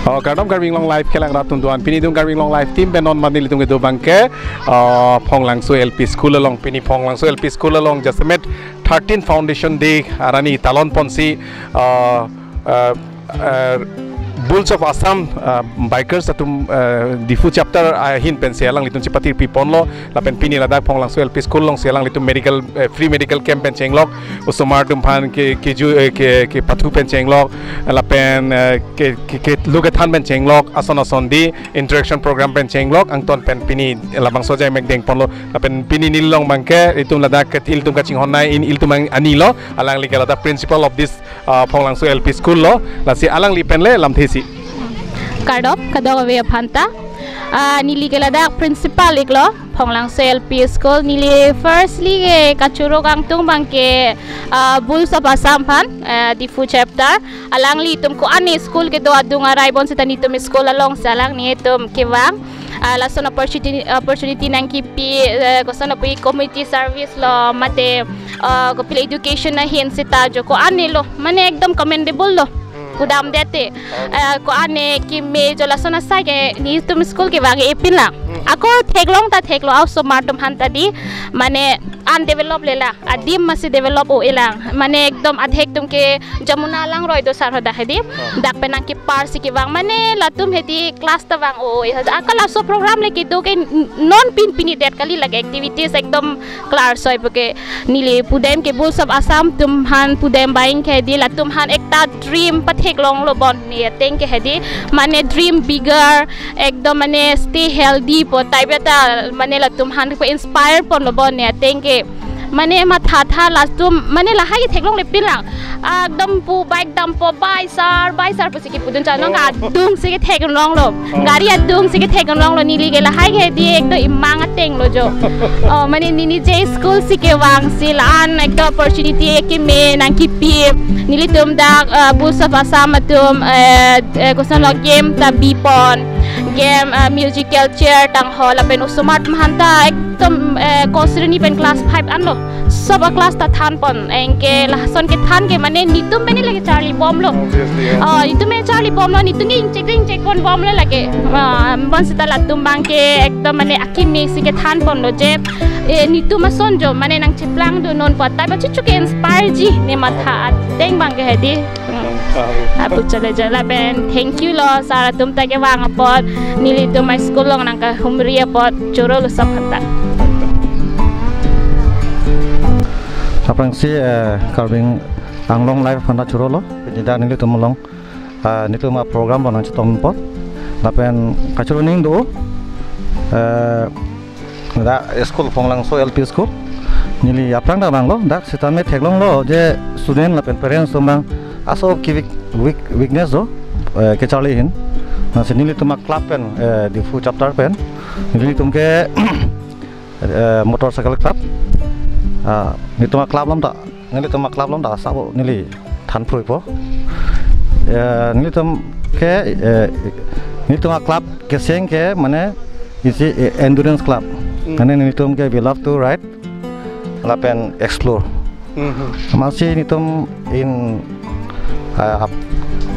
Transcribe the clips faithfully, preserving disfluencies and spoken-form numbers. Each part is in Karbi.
Oh, kardom Karbi Anglong Live kelang rat atum doan. Pini itum Karbi Anglong Live team pen non mani ilitum kedo abangke, uh, Phonglangso L P School along, pini Phonglangso L P School along jasemet thirteen Foundation Day arni talon ponsi, uh, uh, uh, Bulls of Assam, uh, Bikers atum, uh, Diphu chapter ahin pensi alanglitum chepatirpi ponlo, lapen pini ladak Phonglangso L P School alongsi alanglitum medical, uh, free medical camp pen chenglok, osomar atum aphan ke, keju, eh, ke, kepathu pen chenglok, lapen, eh, ke, ke, kelo kethan pen chenglok, ason ason di interaction program pen chenglok, angton pen pini labangso ajai mek deng ponlo, lapen pini neli along abangke, itum ladak ke ilitum kachinghon nai in ilitum ang-, ani lo, alangli ke ladak principal of this, uh, Phonglangso L P School lo, lasi alangli pen le lamthe isi. Kardom, kadokave aphanta. Ah, neli ke ladak principal iklo, Phonglangso L P School. Neli firstly ke kachoro kangtung abangke, ah, Bulls of Assam aphan, ah, Diphu chapter. Alanglitum ko-an school kedo adung arai bonsita nelitum school alongsi alanglitum kevang. Ah, lason opportunity, opportunity nangkepi, eh, koson api community service lo mate, ah, kopilo education ahin seta jo ko-an lo. Mane ekdom commendable lo. Kudam dete. Eh, ko-an keme jo lason asai ke nelitum school kevang epin lang. Ako theklong ta theklo, osomar atum aphan ta di, mane undeveloped le lang. Adim masi develop o-e lang. Mane ekdom adhek atum ke Jamuna alangroi do sar hoda hedi. Dak pen nangkepar si kevang. Mane latum hedi class ta vang o-e. Ako laso program le kedo ke n-, non pin pini det kali lake activities ekdom klar soi puke neli pudam ke Bulls of Assam atum aphan pudam abang ke hedi latum aphan ekta dream patheklonglo bon ne ateng ke hedi, mane dream bigger, ekdom mane stay healthy po type ta mane latum aphan ko inspire ponlo bon ne ateng ke mane matha tha latum mane lahai theklongle pin lang, ekdom pu bike dampo, bike sar, bike sar pusi kepudun cha nong adung si ketheklonglo. Gari adung si ketheklonglo, neli ke lahai ke di ekdom imang ateng lo jo. Oh, mane neli je school si kevang si la-an ekdom opportunity keme nangkepi. Nelitum dak, eh, Bulls of Assam atum, eh, eh, koson lo game ta bipon. Game, eh, musical chair tangho lapen osomar atum aphan ta ekdom, eh, class three ni pen class five anlo. Sob a-class ta thanpon, anke lason kethan ke mane nelitum pen le kecharli bomlo. Obviously, yeah. Oh, nelitum pen charli bomlo, nelitum ke ingchek ingchek pon bomlo lake. Ah, bonsita latum abangke ekdom mane akeme si kethan ponlo je, eh, nelitum ason jo mane nangcheplang do non po, tai ba chuchu ke inspire ji ne matha ateng abangke hedi. Hmm. Apu chale jala pen, thank you lo, sir atum ta kevang apot, nelitum a-school along nangkahumri apot, choro lo sob aphanta. Aphrangsi, eh, Karbi Anglong Live aphanta choro lo, pini dak nelitum along, ah, nelitum a-program lo nangchetong apot, lapen kachoro ning do, eh, dak school Phonglangso L P School. Neli aphrang ta vanglo, dak sitame theklonglo je student lapen parents atum abang aso ki weak, weak, weakness do, eh, kecharli ahin. Lasi nelitum a-club pen, eh, Diphu chapter pen. Nelitum ke, eh, motorcycle club. Ah, nelitum a-club alam ta, nelitum a-club alam ta sabo neli than phrui po. Eh, nelitum ke, eh, nelitum a-club keseng ke mane isi, eh, endurance club. Hmm. Mane nelitum ke we love to ride lapen explore. Hmm. Amatsi nelitum in, ah, ap-,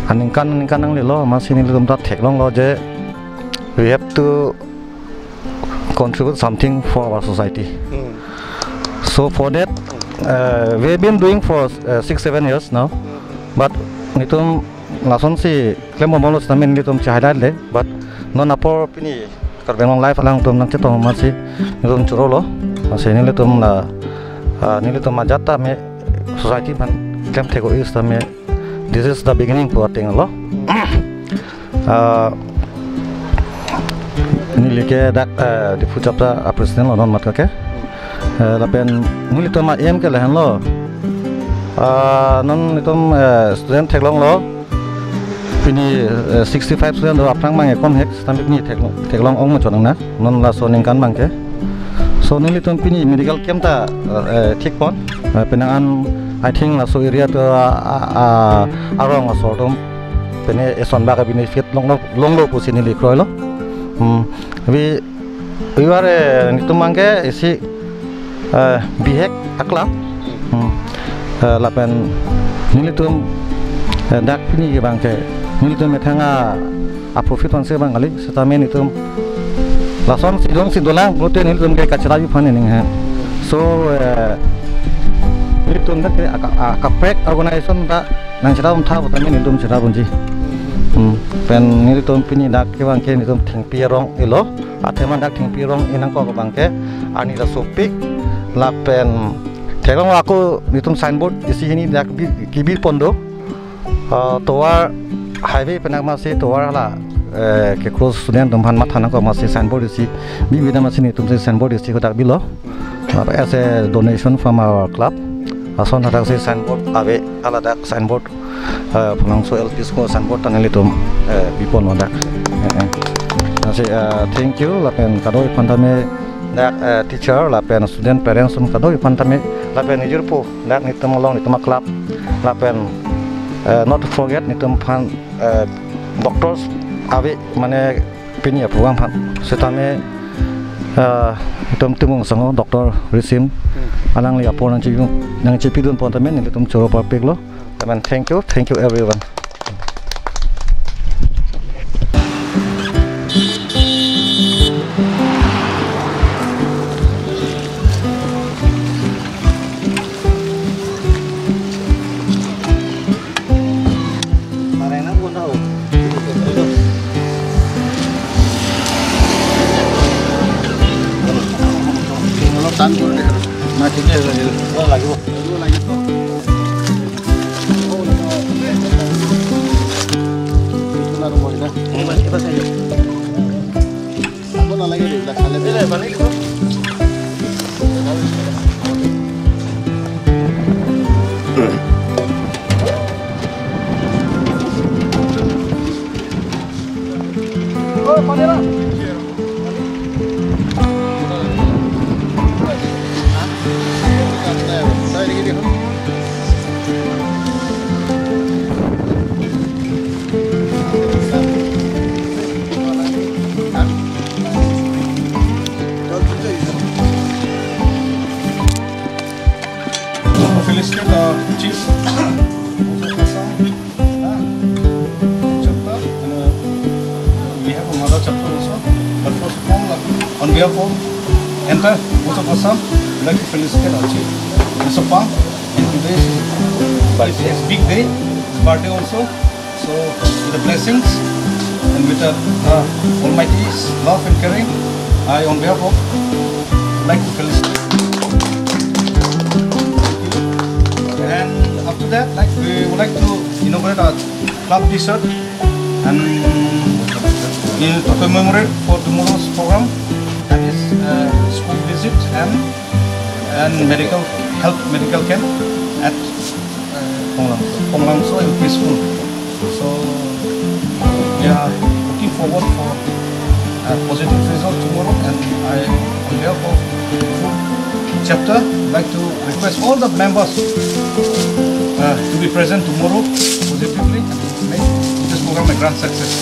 aningkan aningkan nanglelo, amatsi nelitum ta theklonglo je we have to contribute something for our society. Hmm. So for that, uh, we've been doing for, uh, six, seven years now. Hmm. But nelitum lasonsi klem bomlo sitame nelitum chehai dai le. But non apor pini Karbi Anglong Live alangtum nangchetong amatsi nelitum choro lo. Amatsi nelitum la, uh, nelitum ajat ta me society aphan klem thek-o-e sitame this is the beginning pu ateng lo. Ah, neli ke dak, eh, Diphu chapter a-president lo non mat ke. Eh, lapen nelitum a-aim ke lahenlo. Ah, non nelitum, eh, student theklonglo. Pini, eh, sixty-five student do, aphrang abang ekon hek, sitame pini theklong, theklong ong ma chonang na. Non laso aningkan abangke. So nelitum pini medical camp ta, eh, thik pon. Eh, penang an, I think laso area to, ah, ah, ah, arong asor atum pen eson bak benefit longlo, longlo pusi neli kroilo. Hmm. We, we are, eh, nelitum abangke isi, eh, bihek a-club. Hmm. Eh, lapen nelitum, eh, dak pini ke abangke nelitum methang a a-profit vansi abang kali, setame netum lasonsi dongsi dolang pulote nelitum ke kacherapi aphan ning he. So, eh, netum dak ke aka-, a-, kaprek organization ta nangcherap tha pu tame netum cherap unji. Hmm. Pen netum pini dak kevang ke netum thengpi arong elo. Athema dak thengpi arong inangkok abang ke arni ta sopik lapen theklong ako netum signboard isi hini dak bi, kebi pon do. Ah, tovar highway pen dak masi tovar hala, eh, ke-cross student atum aphan matha nangkok masi signboard isi bi bi dam masi netumsi signboard isi kodak bilo. Ah, as a donation from our club. Lason hadak si signboard ave, hala dak signboard, eh, Phonglangso L P School signboard ta nelitum, eh, bi pon lo dak. Eh, eh. Lasi, eh, thank you lapen kadokave aphan tame dak, eh, teacher lapen student parents atum kadokave aphan tame lapen nejirpo dak netum along netum a-club lapen, eh, not to forget netum aphan, eh, doctors ave mane pini a-program aphan setame, eh, netum Timung Sangho Doctor Risim alangli apor nangchepi, nangchepidun pon tame netum choro parpik lo. Amen. Thank you. Thank you, everyone. Felicitate our chief. Chapter, and, uh, we have another chapter also. But first of all, uh, on behalf of entire Bhuj of Assam, we'd like to felicitate our chief, Mister Pang, in today's his, his big day, his birthday also. So, with the blessings and with the, uh, Almighty's love and caring, I, on behalf of, like to felicitate. And after that, like, we would like to inaugurate our club T-shirt and in to commemorate for tomorrow's program, that is, uh, school visit and, and medical, health medical camp at, uh, Phonglangso L P School. So we are looking forward for a positive result tomorrow, and I, on behalf of the chapter, like to request all the members, uh, to be present tomorrow positively and make this program a grand success.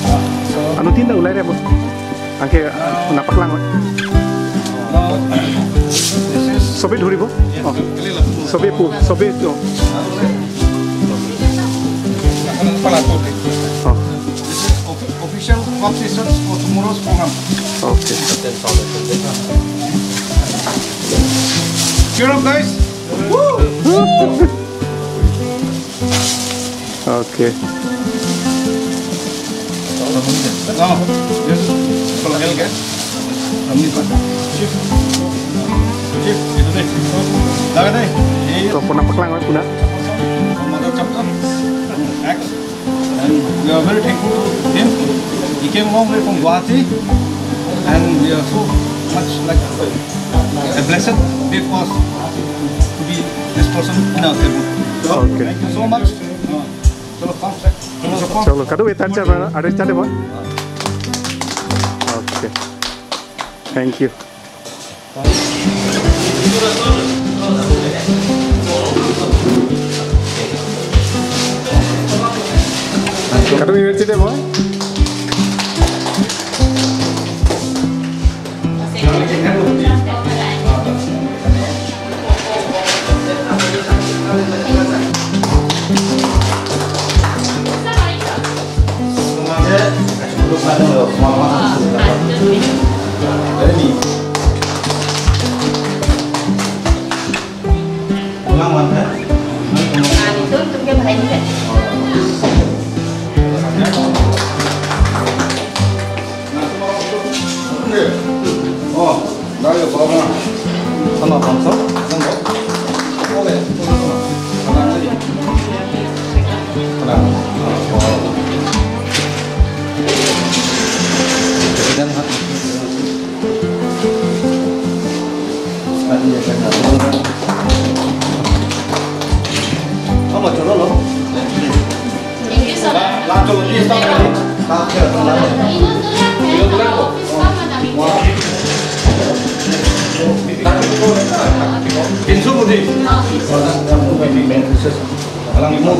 Uh, so, anuttin ta ulai re bo. Anke, uh, napaklang. Now, this is, sobe dhuribo? Yes, oh. Sobe pu, sobe to. Oh. This is offi-, official club T-shirts for tomorrow's program. Okay. Cheer up, guys. Woo! Okay. Oh, yes. Kalau L K. Kami Pak. Chief. Chief, itu deh. Laga deh. Iya. To puna paklang, puna. Mother chapter. Act. And we are very thankful to him. He came long way from Guwahati, and we are so much, like, a blessed day for us to be this person in our table. Okay. Thank you so much. Uh, chalo, come, sir. Chalo, sir, come. Chalo, kadu wetan char mana? Ada char mana? Okay. Thank you. Kadu university boy? Alang mo.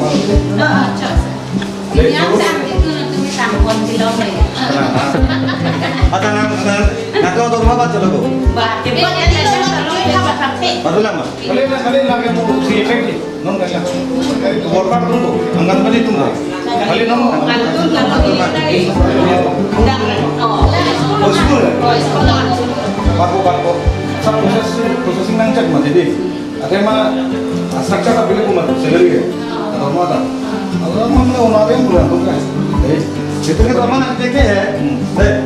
Yang sang itu nanti kami tangkon di lom ya. Ata nang, nang, nang, nang, nang, Bah, cepat ya, kalau kita bahas sampai. Baru lama. Kali na, kali na, kamu si efektif. Non kali na. Worker tum, Anganwadi tum. Kali non. Kalau tu, kalau tu, kita ini. Enggak, oh. Oh, school ya? Oh, sekolah. Bako, bako. Sa process, processing nang cek mati di. Atema, ah, structure ta bilik kuma salary ya. Atau mau ta? Atau mau mana orang yang pulang tu kan? Eh, itu kita mana kita ke ya? Hmm. Eh.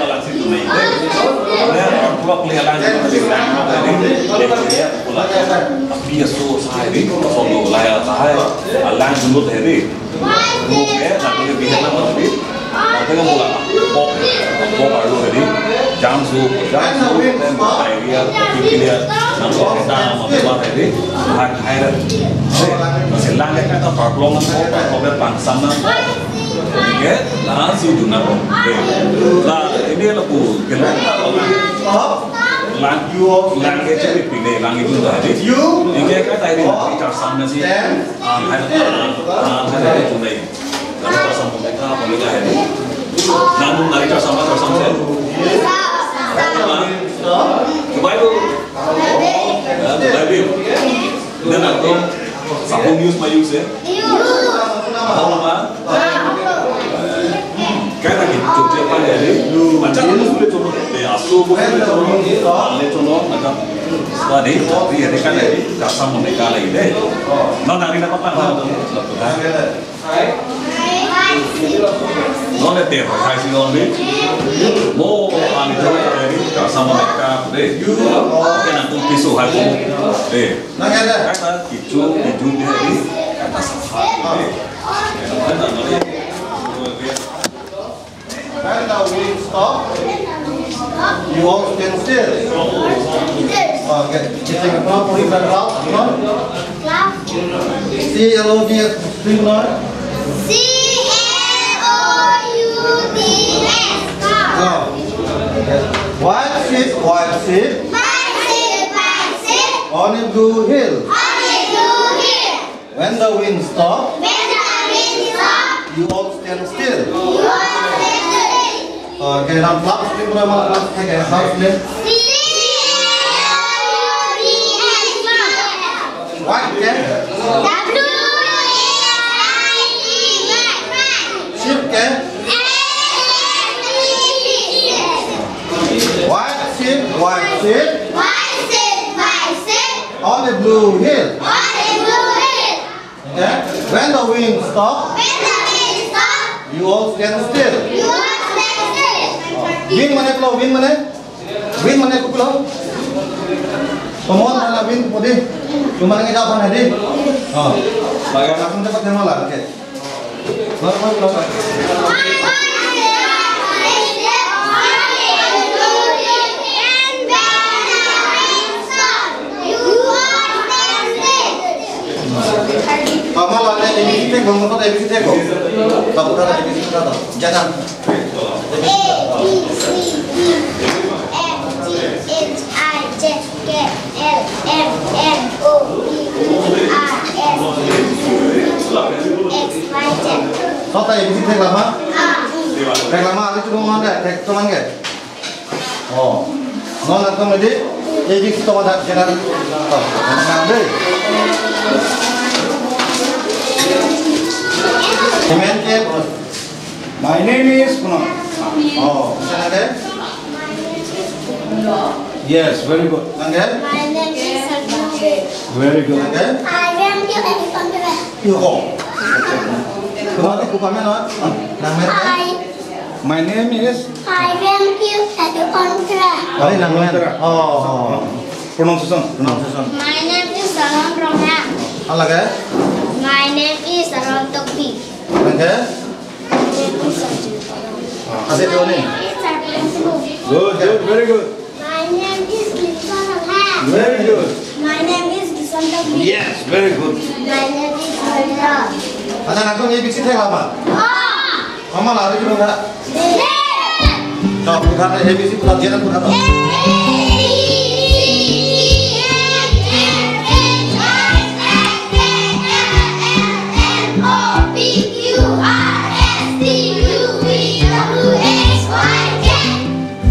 Alang si tu nai. Alang si tu nai. Api aso sahai di, solo laya sahai, alang jumut hai di. Ruke, satu ke bihan nama tadi. Nanti kan bola, bok, bok arlo hai di. Jamsu, jamsu, tem, area, pipilia, nampak kita, nama tempat hai di. Hai, hai, hai. Masih langit kata parklong nama, parklong pangsam nama. Oke, langsung jumna. Oke. Nah, ini lapu, kena lang, lang, lang ke cewek pilih, lang itu tadi. Ini kan tadi, kita sama sih. Ah, hai, ah, ah, hai, itu nih. Kalau kita sama mereka, apa mereka ini? Namun dari kita sama, kita sama saya. Coba itu. Ya, coba itu. Dan aku, sabun use ma use ya? Use. Apa, apa? Kaya lagi, cuci apa ya, ini? Macam itu sulit coba. Eh, asu, bu, sulit coba. Aneh coba, macam. Wah, deh, tapi ya, deh, kan, deh, dasar mau mereka lagi, deh. Non, hari apa, apa? Non, deh, teh, hai, si, non, deh. Mo, aneh coba, deh, dasar mau mereka, deh. Kan aku pisau, hai, deh. Nang ada? Kata kicu, kicu dia ni, kata sahai ni. Kata nama dia. When the wind stop, you all stand still. Okay. Kita ke pernah puri dan rau, no? C L O U D S, spring, no? C L O U D S, cloud. No. White sheep, white sheep. White sheep, white sheep. On a blue hill. On a blue hill. When the wind stop, when the wind stop, you all stand still. You all stand still. Okay, now clap, spring, clap, clap, okay, clap, spring. C L O U D S, cloud. White ke? W H I T E, white. Sheep ke? S H E E P. White sheep, white sheep. White sheep, white sheep. On a blue hill. On a blue hill. Okay? When the wind stop, when the wind stop, you all stand still. You all stand still. Wind mane pulo, wind mane? Wind mane kopi pulo? Tomon mana wind podi? Cuma nang ida apa nadi? Oh. Bagai langsung dapat tema lah, okay. Baru, baru, baru. Tama la ne A B C thek, bang motor A B C thek ko. Tabu kata A B C kata. Jangan. A, B, C, D, E, F, G, H, I, J, K, L, M, N, O, P, Q, R, S, T, U, V, W, X, Y, Z. Sota A B C thek lama? Ah. Thek lama, ali tu mana? Thek tu mana? Oh. Non atum ini, A B C tomon dak jenar. Oh, nang deh. Amen ke? My name is Kuno. Oh, sana deh. Yes, very good. Nang deh? My name is Sarno. Very good. Nang deh? I am the Alexander. Yo. Kuno, kuno, kuno, nang men? Hi. My name is Hi, thank you, Tadu Kontra. Are nang men. Oh. Pronunciation, pronunciation. My name is Saron Rongha. Alage? My name is Saron Tokbi. Alage? My name is Sanjay Parang. Ah, ase kyo nahi? My name is Sarpon Singh. Good, good, very good. My name is Gilson Rongha. Very good. My name is Gilson Tokbi. Yes, very good. My name is Rongha. Acha nangtum A B C theklong ma? Mama lari ke bang. Chok, putha A B C putha, dia putha.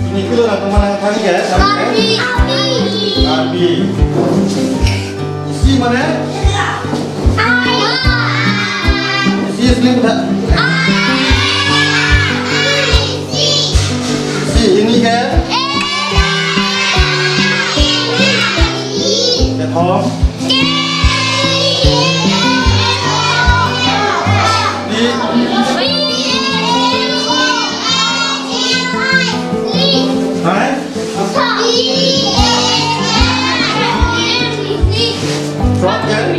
Ini kilo nangtum nangthan ke, sampai? Karbi. Karbi. Isi mane? Ai. Isi asli putha. Ai. Isi ini ke? Kethom. Hai? Frog kan?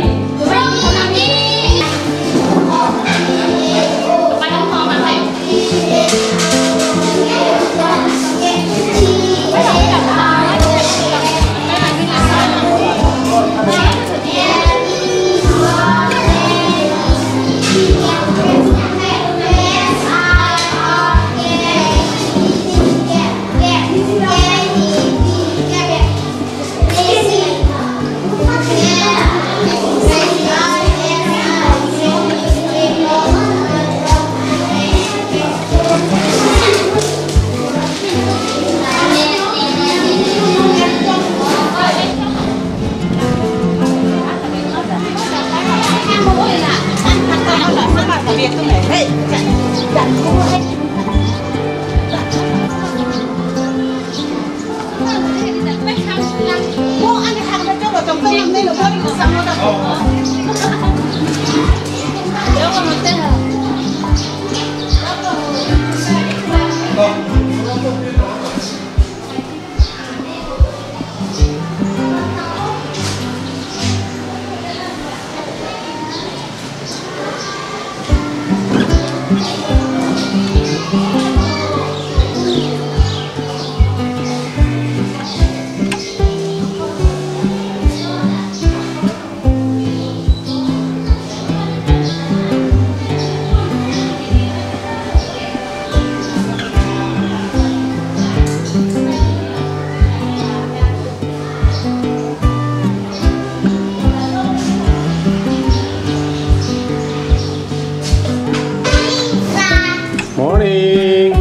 Morning.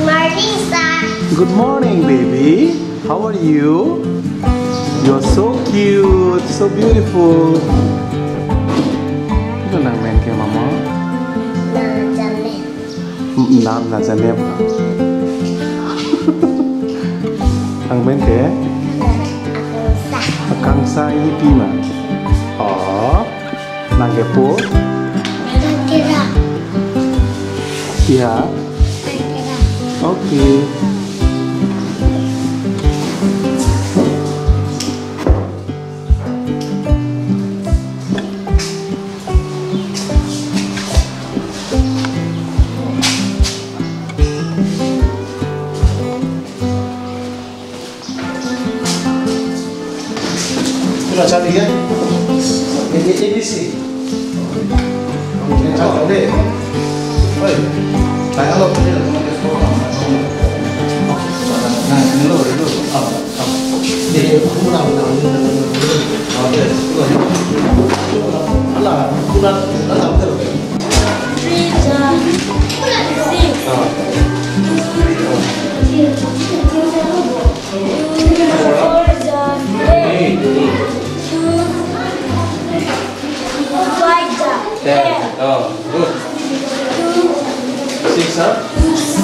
Morning, sir. Good morning, baby. How are you? You're so cute, so beautiful. Ito nangmen ke, mama? Nang Janet. Mm, nang na Janet. Nangmen ke? Akangsa. Akangsa, ini pima. Oh. Nang kepo? Tangkira. Iya. Tangkira. Oke. Ito na, sabi ka? A B C. A B C. Oke, sabi ka? Oi, tayo lo, pwede na naman yung program. Na, hello, hello. Ah, ah. Hindi, ako muna, muna, muna, muna, muna. Okay, hello. Ala, muna, ala, hello. Three, uh, six. Ah. Two, four, eight. Two, five, ten. Oh, good. Two. Six, huh?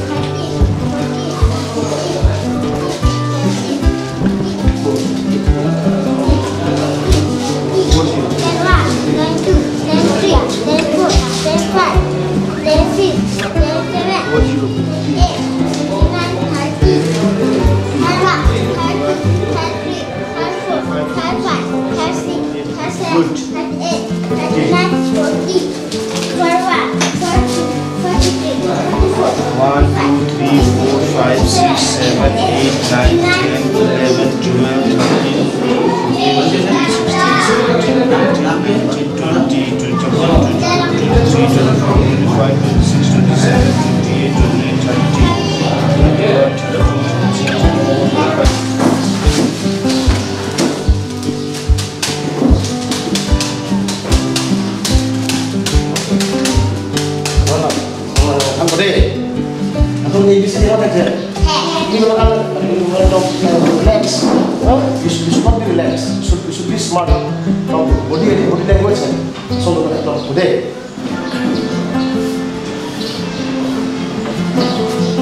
Four zero. Then one, then two, then three, then four, then five, then six, then seven, eight, nine, thirty, thirty-one, thirty-two, thirty-three, thirty-four, thirty-five, thirty-six, thirty-seven, thirty-eight, thirty-nine, forty, forty-one, forty-two, forty-three, forty-four, one, two, three, four, five, six, seven, eight, nine, ten, eleven, twelve, thirteen, fourteen, fifteen, sixteen, seventeen, eighteen, nineteen, twenty, twenty-one, twenty-two, twenty-three, twenty-four, twenty-five, twenty-six, twenty-seven, twenty-eight, twenty-nine, thirty, thirty-one, thirty-two, thirty-three, thirty-four, thirty-five. Ang pade. Atau ni bisi dia apa je? Ini mana kan, ini mana dong, relax. Huh? You should, you should not be relaxed. You should, you should be smart. Now, body, body language. So, dong, dong, today.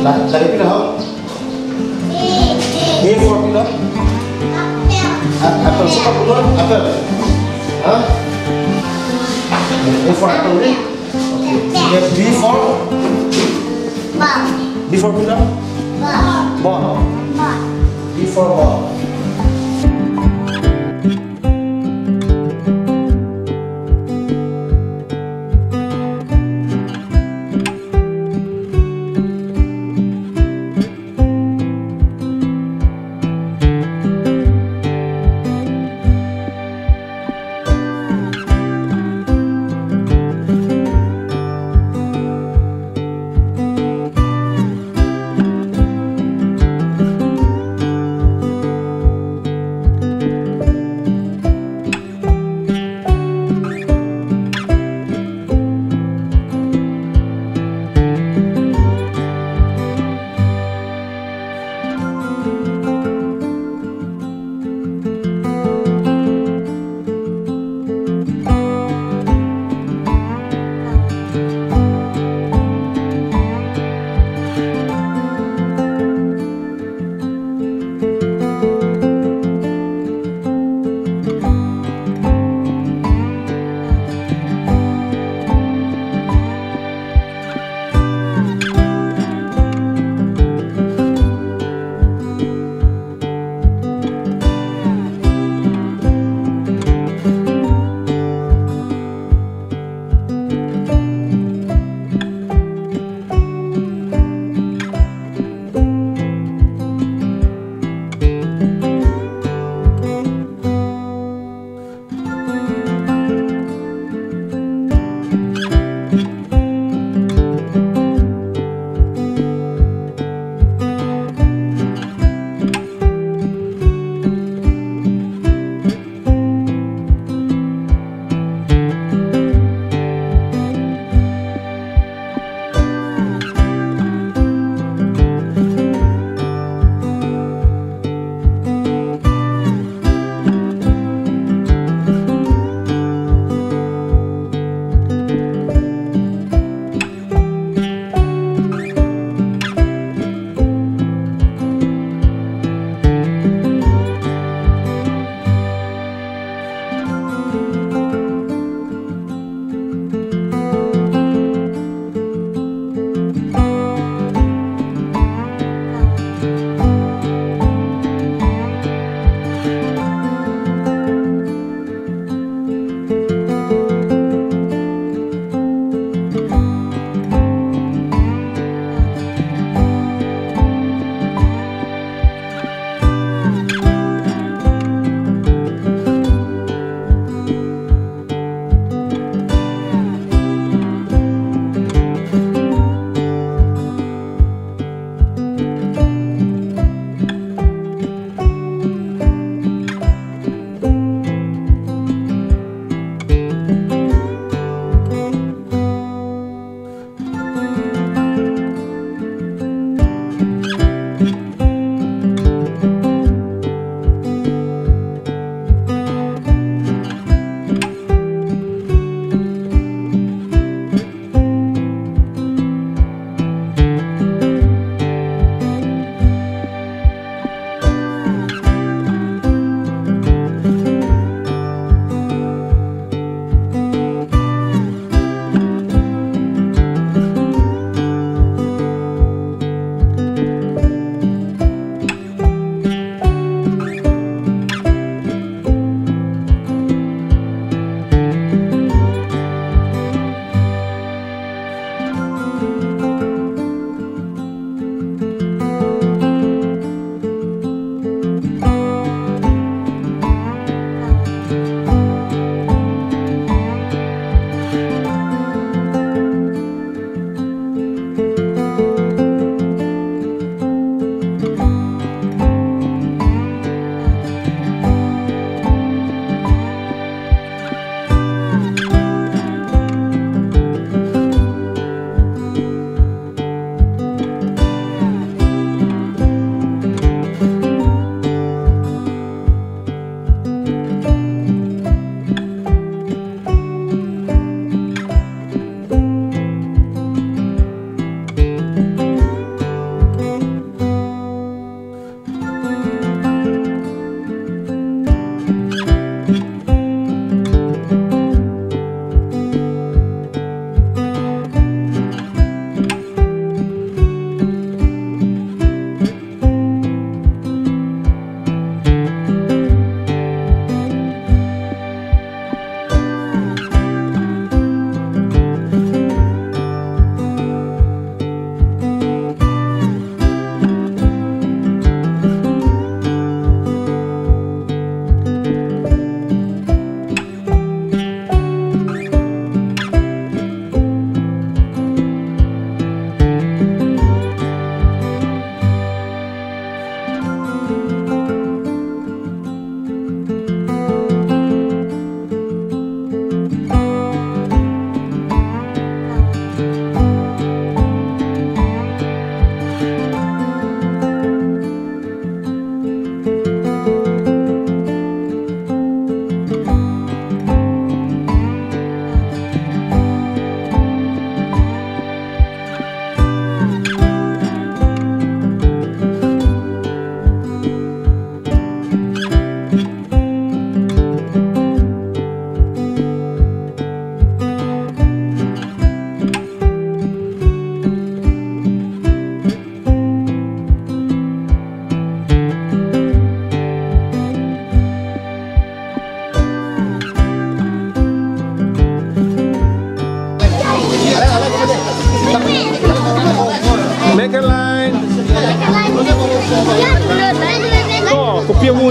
Lah, tadi pila, ha? A for pila? A-, apple. Suka pula apple. Ha? A for apple, eh? Okay. B for? Ball. B for pila? Ball. Ball. Ball. B for ball.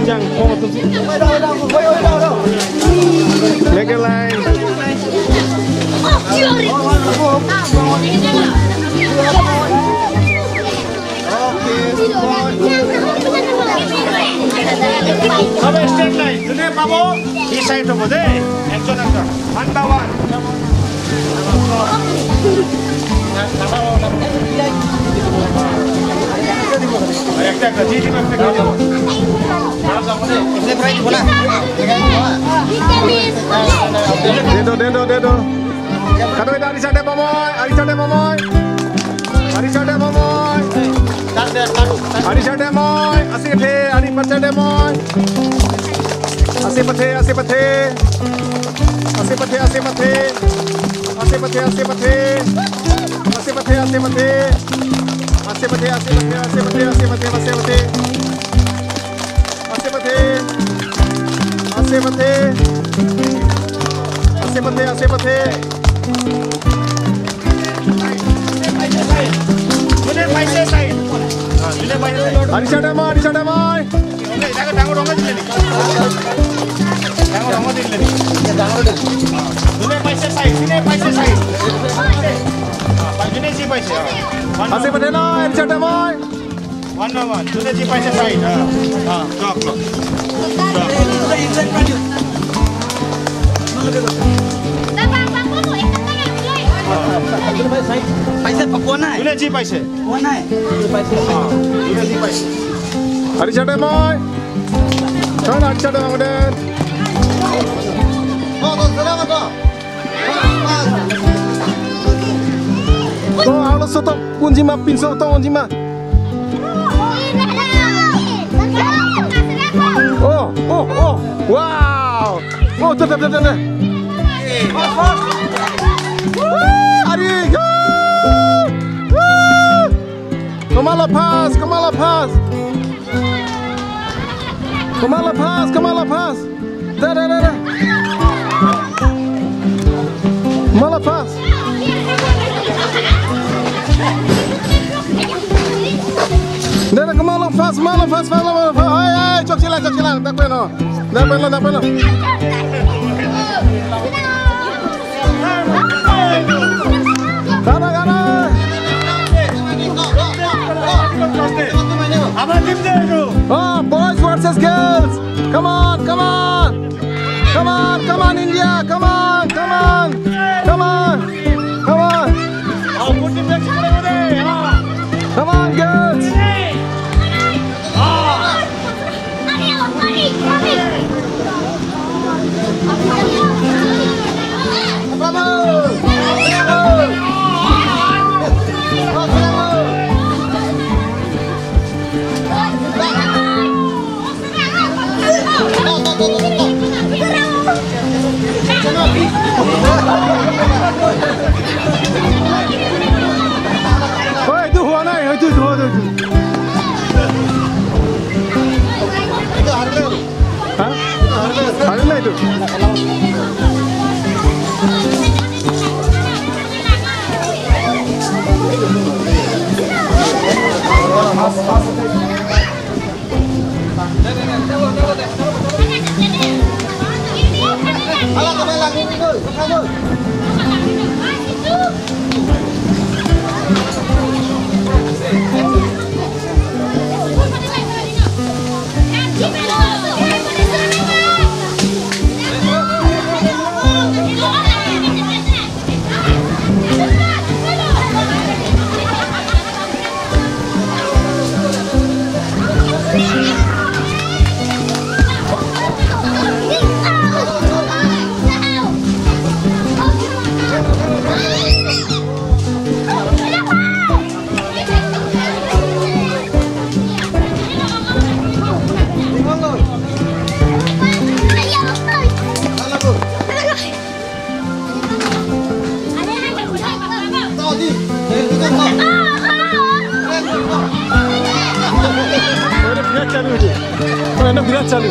Make a line. Okay, support. Abe straight line. Jone pabo, hi side hobo de. Ekjon ekjon. One by one. Dei do, dei do, dei do. Kado ida, Arisha Debamoi, Arisha Debamoi. Arisha Debamoi. Arisha Debamoi. Ase pathe, Arisha Debamoi. Ase pathe, ase pathe. Ase pathe, ase pathe. Ase pathe, ase pathe. Ase pathe, ase pathe. Ase pathe, ase pathe, ase pathe, ase pathe, ase pathe. Ase pathe. Ase pathe. Ase pathe, ase pathe. Jone paise side. Jone paise side. Arisha Debamoi, Arisha Debamoi. Jone, jane dangor rong jile ni. Dangor rong jile ni. Dangor jile. Jone paise side, jone paise side. Jone ji paise. Ase pathe na, Arisha Debamoi. One number, jone ji paise side. Ah, ah, clock, clock. Paise pa, পোৱা নাই? Jone ji paise. পোৱা নাই? Ah, jone ji paise. Arisha Debamoi. Sana Arisha Debamoi den. To, arloso to ponji ma, pinso to ponji ma. Oh, oh, oh. Wow. Oh, to, to, to, to, to. Woo, Ari, go. Woo. Komat lapas, komat lapas. Komat lapas, komat lapas. Da, da, da, da. Komat lapas. Da, da, komat lapas, komat lapas, komat lapas. Ai, ai, chokchelang, chokchelang. Dak pen lo, dak pen lo, dak pen lo. Kana, kana. Our team there, bro. Ah, boys versus girls. Come on, come on. Come on, come on, India. Come on, come on. Come on. Come on. Come on, girls. Oi, tu hoa nai, oi, tu, tu, tu, tu. Ha? Harle nai tu. Aduh, birat calu itu. Oh, enak birat calu.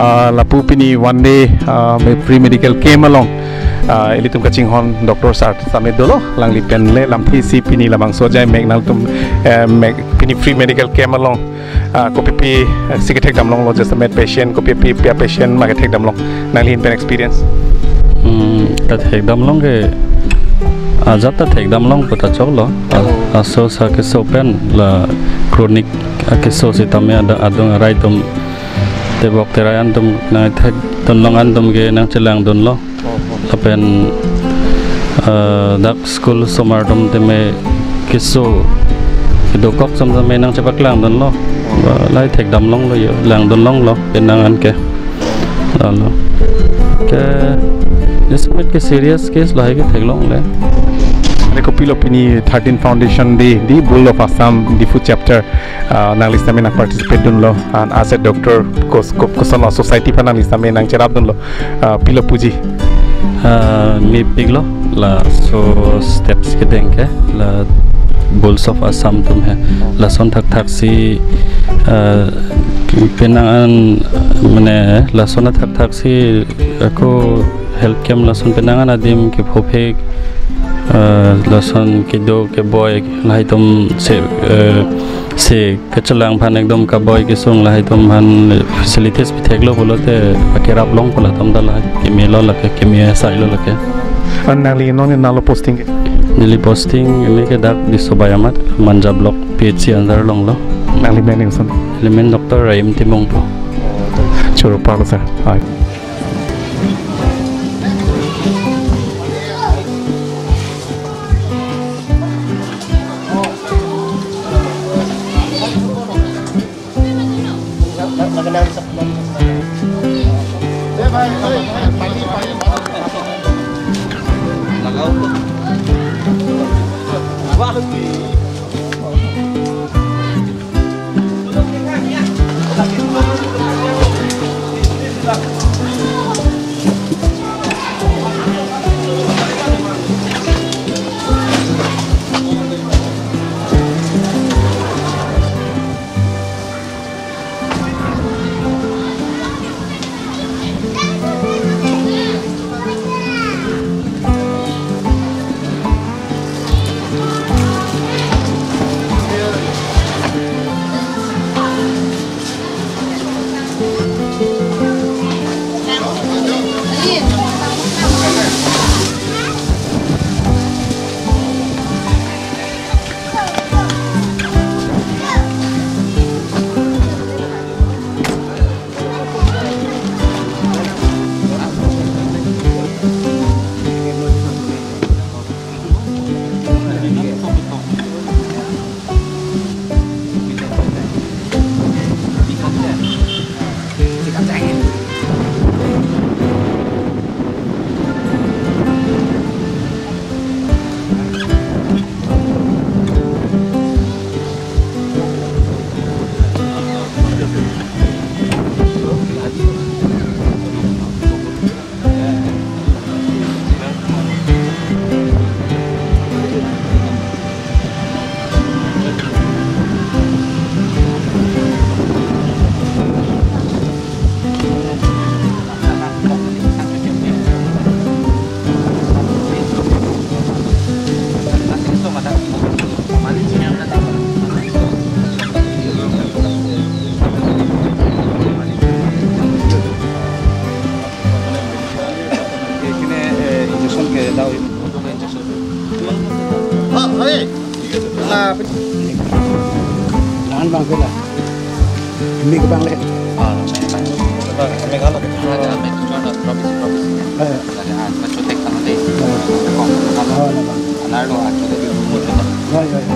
Ah, lapu pini one day, ah, me-, free medical camp along, ah, ilitum kachinghon Doctor Sar Samit dolo, alangli pen le lamthe si pini labangso ajai mek nangtum, eh, mek pini free medical camp along, ah, kopipi, eh, si kethek damlonglo, jasemet patient, kopipi pia patient ma kethek damlong, nangli ahin pen experience? Hmm, ta thek damlong ke, ajat ta thek damlong pu ta choklo. A-, Oh. aso sa keso pen la chronic akeso sitame ada adung arai atum tebok terai an atum nangthek dunlong an atum ke nangchelang dunlo. Oh, oh. Lapen, eh, dak school osomar atum tame keso kedokok sam tame nangchepaklang dunlo. Oh. Ba, lahai thek damlonglo yo, lang dunlonglo, penang an ke. Lalo. Ke, jasemet ke serious case lahai ke theklongle. Are kopilo pini thirteen Foundation Day, the Bull of Assam, Diphu chapter, ah, nangli sitame nang participate dunlo, and as a doctor, kos-, ko-, koson lo society aphan nangli sitame nangcherap dunlo, ah, pilo puji? Ah, mepiklo, laso steps kedeng ke, la Bulls of Assam atum he, lason thakthak si, ah, penang an, mane, lason thakthak si, ako health camp lason penang an adim kephophek, eh, lason kedo keboi lahai atum se, eh, se kachelang aphan ekdom kaboi kesung lahai atum aphan facilities pitheklo pulote akerap long pu latum ta lahai kemelo lake, keme sailo lake. An nangli non nalo posting ke? Neli posting neli ke dak Disobai amat Manja Block P H C under along lo. Nangli men koson? Neli men Doctor Rahim Timung po. Choro palo sir. Hai. Lahan abang ke la. Kami ke abang le. Ah, kami ke abang. Kami ke abang. Ada, ada, ada, provinsi, provinsi. Eh. Ada, ah, Mecotek sama deh. Eh. Kong, kong. Oh, ada, Bang. Anak lo, ah, kita di rumah kita. Ya, ya, ya.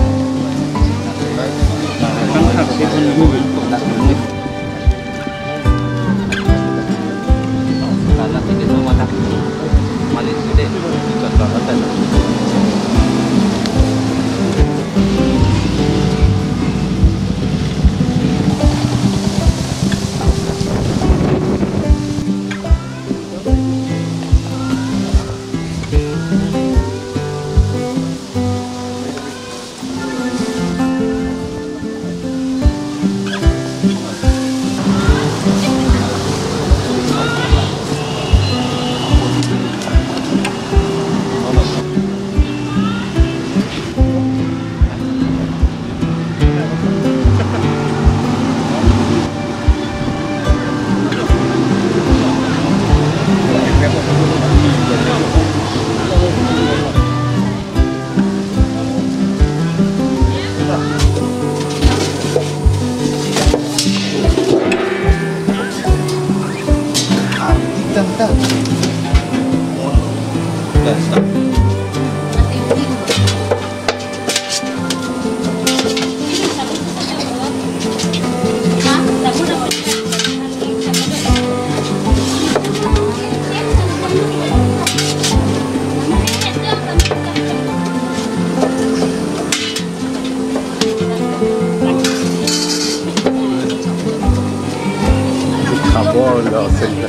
Khapor lo sente.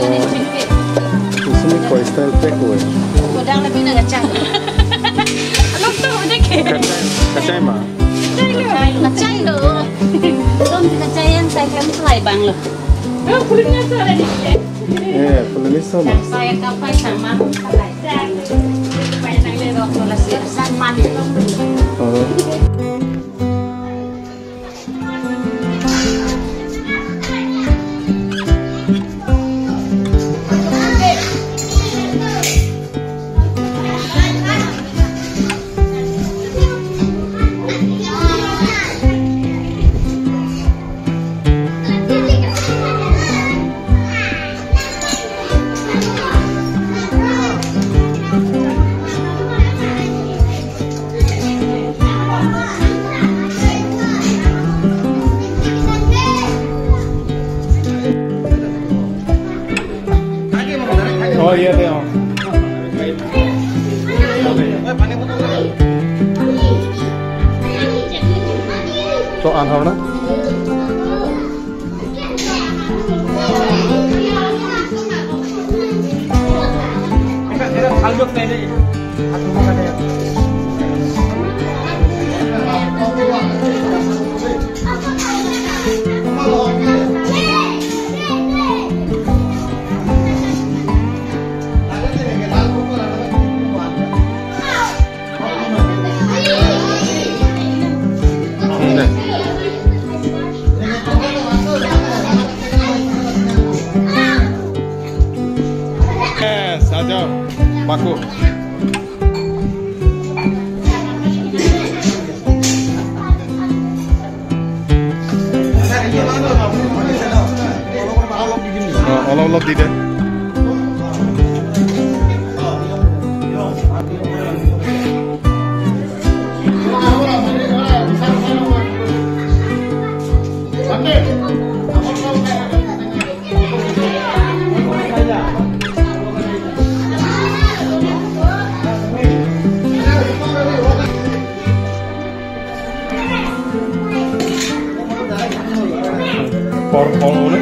Oh, इसमें कोई style pack हुआ है। Kodang labi na kachai. Alok to dekhe. Kachai, kachai ma? Kachai lo. Kachai lo. Dom kachai yang saya kan selai bang lo. Oh, punya suara ni. Eh, punya ni sama. Saya kapai sama. Saya kapai sama. Oh. Oh, iya deh, oh. So, anhar na? Yes, ajo, baku. অ, অলপ অলপ দি দে। Por, por uno.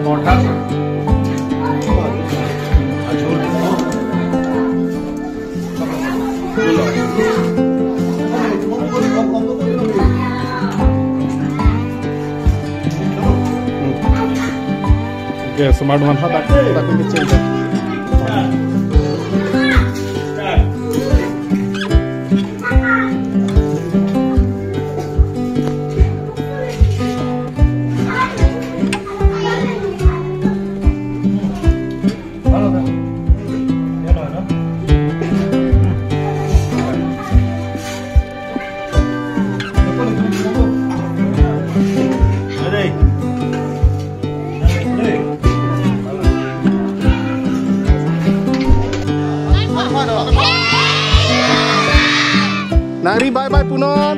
Por tanto. Okay, so madam, ha, dak, dak, dak, dak. Nangri bye bye punon.